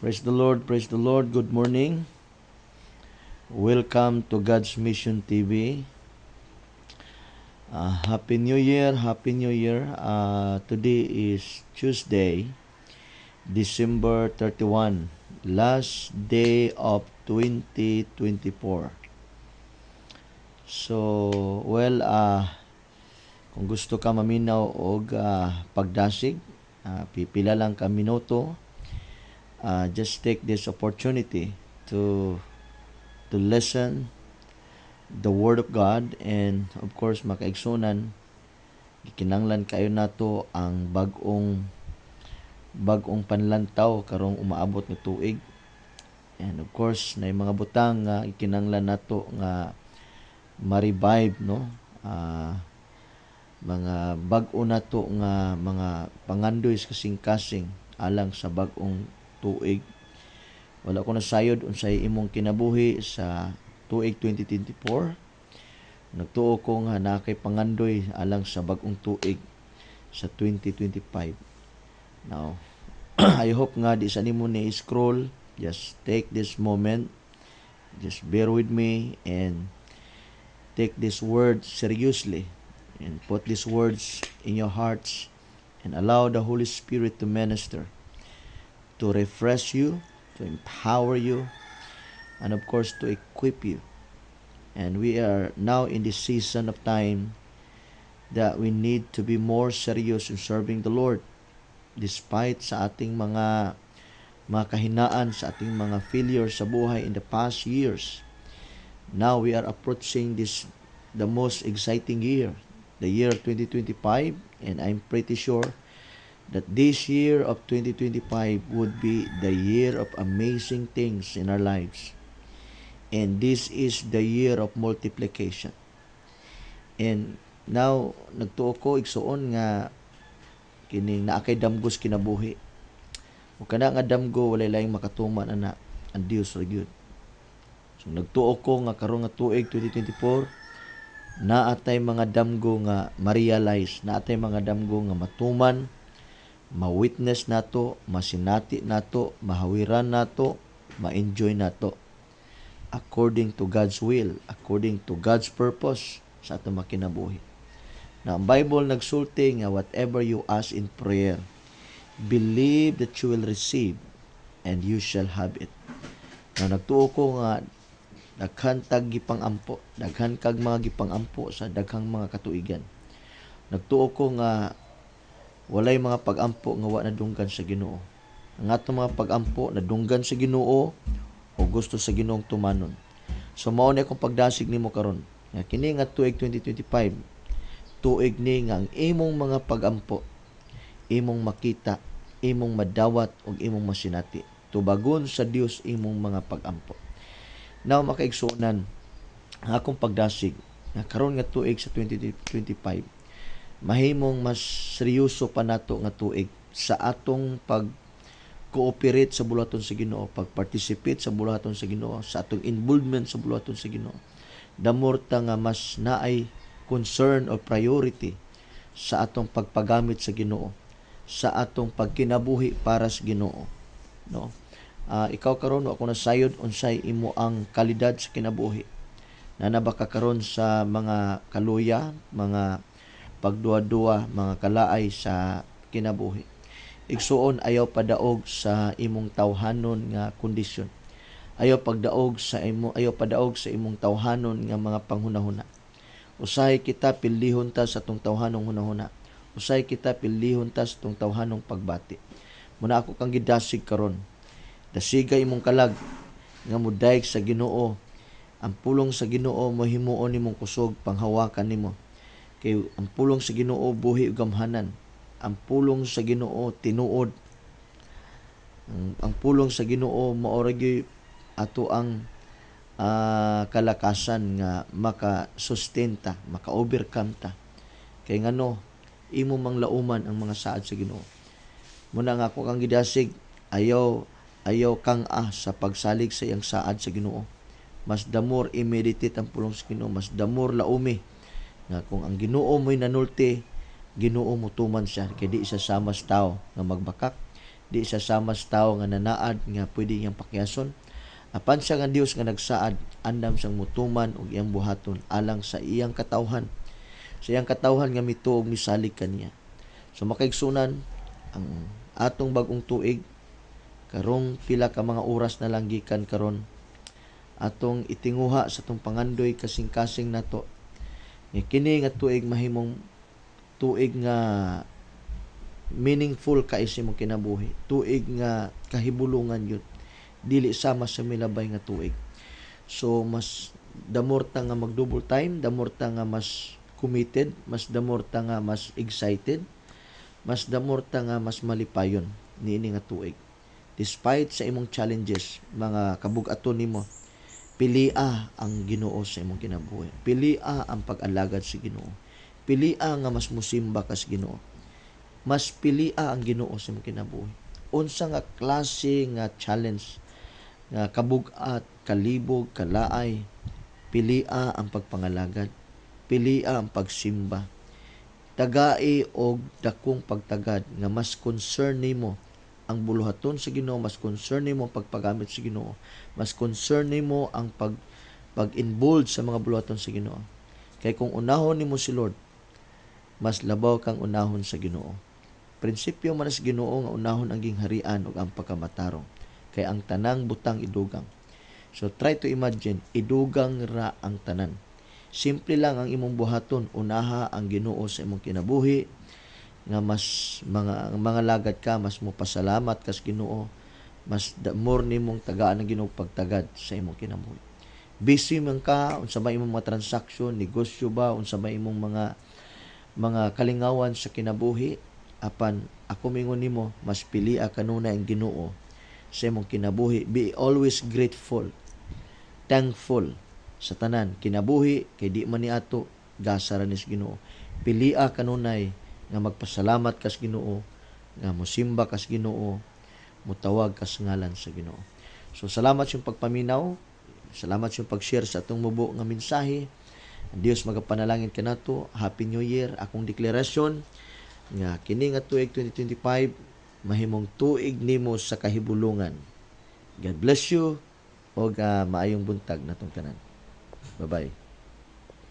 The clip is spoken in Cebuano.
Praise the Lord, praise the Lord. Good morning. Welcome to God's Mission TV. Happy New Year, Happy New Year. Today is Tuesday, December 31, last day of 2024. So, well, kung gusto ka maminaw og pagdasig, pipila lang ka minuto, just take this opportunity to listen the Word of God. And of course, mga kaigsuonan, gikinanglan kayo nato ang bag-ong bag-ong panlantaw karong umaabot nga tuig. And of course, na mga butang nga gikinanglan nato nga ma-revive, no, mga bag-o nato nga mga pangandoy sa kasing-kasing alang sa bag-ong tuig. Wala ko nasayod unsay imong kinabuhi sa tuig 2024. Nagtuo ko nga naa kay pangandoy alang sa bag-ong tuig sa 2025. Now, I hope nga di sa nimo ni scroll. Just take this moment, just bear with me and take these words seriously and put these words in your hearts and allow the Holy Spirit to minister, to refresh you, to empower you, and of course to equip you. And we are now in this season of time that we need to be more serious in serving the Lord despite sa ating mga kahinaan, sa ating mga failures sa buhay in the past years. Now we are approaching this, the most exciting year, the year 2025, and I'm pretty sure that this year of 2025 would be the year of amazing things in our lives. And this is the year of multiplication. And now, nagtuo ko, igsuon, nga kining naa kay damgo sa kinabuhi. O kana nga damgo, walay laing makatuman ana, ang Dios ra gyud. So nagtuo ko nga karon nga tuig 2024, naa tay mga damgo nga ma-realize, naa tay mga damgo nga matuman, ma-witness nato, masinati nato, mahawiran nato, ma-enjoy nato according to God's will, according to God's purpose sa atong makinabuhi. Na ang Bible nagsulti nga whatever you ask in prayer, believe that you will receive and you shall have it. Na nagtuo ko nga daghan tag gipang-ampo, daghan kag mga gipang-ampo sa daghang mga katuigan. Nagtuo ko nga walay mga pag-ampo nga wa nadunggan sa Ginoo. Ang atong mga pag-ampo nadunggan sa Ginoo o gusto sa Ginoong tumanon. So mao ni akong pagdasig nimo karon. Nga kini nga tuig 2025, tuig ni nga ang imong mga pag-ampo imong makita, imong madawat ug imong masinati. Tubagon sa Dios imong mga pag-ampo. Now, mga kaigsuonan, ang akong pagdasig nga karon nga tuig sa 2025 mahimong mas seryoso pa nato nga tuig sa atong pag cooperate sa buluhaton sa Ginoo, pag-participate sa buluhaton sa Ginoo, sa atong involvement sa buluhaton sa Ginoo. The more ta nga mas naay concern or priority sa atong pagpagamit sa Ginoo, sa atong pagkinabuhi para sa Ginoo, no? Ikaw karon, wa ko nasayod unsay imo ang kalidad sa kinabuhi. Naa na ba ka karon sa mga kaluya, mga pagduwa-duwa, mga kalaay sa kinabuhi? Igsuon, ayaw padaog sa imong tawhanon nga kondisyon. Ayaw padaog sa imong tawhanon nga mga panghunahuna. Usahay kita pildihon ta sa atong tawhanong hunahuna. Usahay kita pildihon ta sa atong tawhanong pagbati. Muna ako kang gidasig karon. Dasiga imong kalag nga mudayeg sa Ginoo. Ang pulong sa Ginoo mohimuon nimong kusog, panghawakan nimo. Kay ang pulong sa Ginoo buhi ug gamhanan. Ang pulong sa Ginoo tinuod. Ang pulong sa Ginoo mao ra gyud ato ang kalakasan nga maka-sustain ta, maka-overcome ta. Kay ngano, imo mang lauman ang mga saad sa Ginoo. Muna nga ako kang gidasig, ayaw ayaw kang sa pagsalig sa iyang saad sa Ginoo. Mas the more i-meditate ang pulong sa Ginoo, mas the more laumi nga kung ang Ginoo mo'y nanulti, Ginoo mo tuman siya kay di siya sama sa tao nga magbakak, di Di siya sama sa tao nga nanaad nga pwede niyang pakiyason. Apan siya nga Dios nga nagsaad, andam siyang mutuman og iyang buhaton alang sa iyang katawhan. Sa iyang katawhan nga mituo og misalig kaniya. So mga kaigsuonan, ang atong bagong tuig karong pila ka mga oras na lang gikan karon, atong itinguha sa atong pangandoy, kasing-kasing nato nga kini nga tuig mahimong tuig nga meaningful kay sa imong kinabuhi, tuig nga kahibulungan yun, dili sama sa milabay nga tuig. So mas the more ta nga mag double time, the more ta nga mas committed, mas the more ta nga mas excited, mas the more ta nga mas malipayon niini nga tuig. Despite sa imong challenges, mga kabug-aton nimo, pilia ang Ginoo sa imong kinabuhi. Pilia ang pag-alagad sa Ginoo. Pilia nga mas musimba ka sa Ginoo. Mas pilia ang Ginoo sa imong kinabuhi. Unsa nga klase nga challenge, nga kabug-at, kalibog, kalaay, pilia ang pagpangalagad. Pilia ang pagsimba. Tagai og dakong pagtagad nga mas concern nimo ang buluhaton sa Ginoo, mas concern nimo ang pagpagamit sa Ginoo, mas concern nimo ang pag-involve sa mga buluhaton sa Ginoo. Kay kung unahon nimo si Lord, mas labaw kang unahon sa Ginoo. Prinsipyo man sa Ginoo nga unahon ang gingharian ug ang pagkamatarong. Kay ang tanang butang idugang. So try to imagine, idugang ra ang tanan. Simple lang ang imong buhaton, unaha ang Ginoo sa imong kinabuhi nga mas mga lagad ka, mas mopasalamat ka sa Ginoo, mas the more nimong tagaan ang Ginoo pagtagad sa imong kinabuhi. Busy man ka, unsa ba imong mga transaksyon, negosyo ba, unsa ba imong mga kalingawan sa kinabuhi, apan ako mingon nimo, mas pilia kanunay ang Ginoo sa imong kinabuhi. Be always grateful, thankful sa tanan kinabuhi, kay di man ni ato, gasa ra ni sa Ginoo. Pilia kanunay nga magpasalamat ka sa Ginoo, nga mosimba ka sa Ginoo, mutawag ka sa ngalan sa Ginoo. So salamat sa pagpaminaw, salamat sa pag-share sa atong mubo nga mensahe. Ang Dios magapanalangin kanato. Happy New Year. Akong deklarasyon nga kini nga tuig 2025 mahimong tuig nimo sa kahibulungan. God bless you og maayong buntag natong tanan. Bye-bye.